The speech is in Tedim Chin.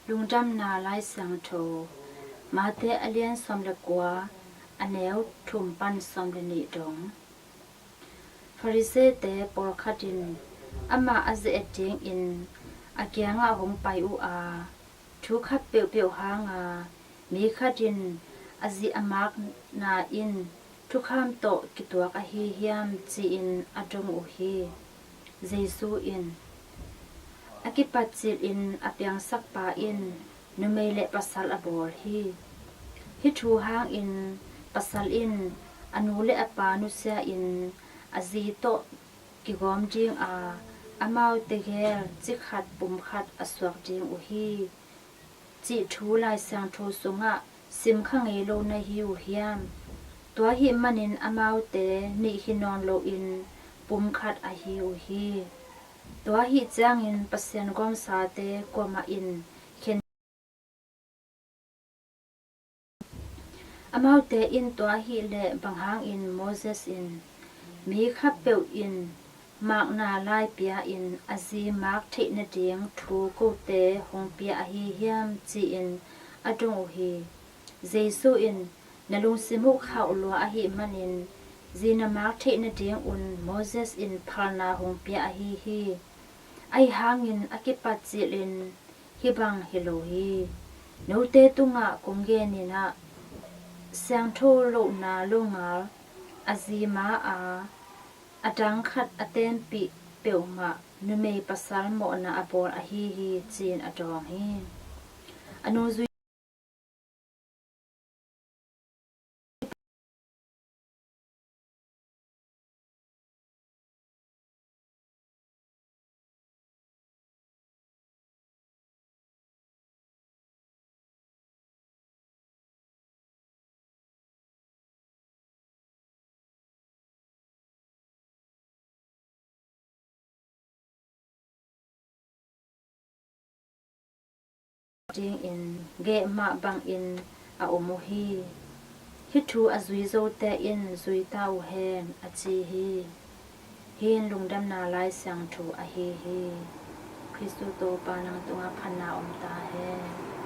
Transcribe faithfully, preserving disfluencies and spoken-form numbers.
Lungdamna Lai Siangtho, Mate a lian sawm le kua, a neu thum pan sawm le nih dong. Farisee-te pawlkhat in amah a ze-et dingin a kiangah hong pai uh a, thu khat peuhpeuh hanga mi khat in a zi a makna in thukham tawh kituak ahi hiam, ci-in a dong uh hi. Jesu in, a kipatcilin a piangsakpa in numei le pasal a bawl hi. Hih thu hangin pasal in a nu le a pa nusia-in a zi tawh kigawm dinga, amaute gel cikhat pumkhat a suak ding uh hi, cih thu Lai Siangtho sungah sim kha ngei lo na hi uh hiam? Tua ahih manin amaute nih hi nawn loin pumkhat ahi uh hi. Tua ahih ciangin Pasian gawmsate kuamah in khen. Amaute in, tua ahih leh bang hangin Moses in mi khat peuh in makna lai pia-in a zi mak theih nading thu kote hong pia ahi hiam, ci-in a dong uh hi. Jesu in, na lungsim uh khauh lua ahih manin zi na mak theih nadingun Moses in phalna hong pia ahi hi. Ahi hangin a kipatcilin hih bang hi lo hi. Note tungah kong genin ah, siangtho lohna longal a zi ma-a a dang khat a tenpih peuhmah numei pasal mawhna a bawl ahi hi, ci-in a dawng hi. A nungzui dingin geh mah bangin a om uh hi. Hih thu a zui zote in zui ta uh hen, a ci hi. Hih in Lungdamna Lai Siangtho ahi hi. Khristu Topa nang tungah phatna om ta hen.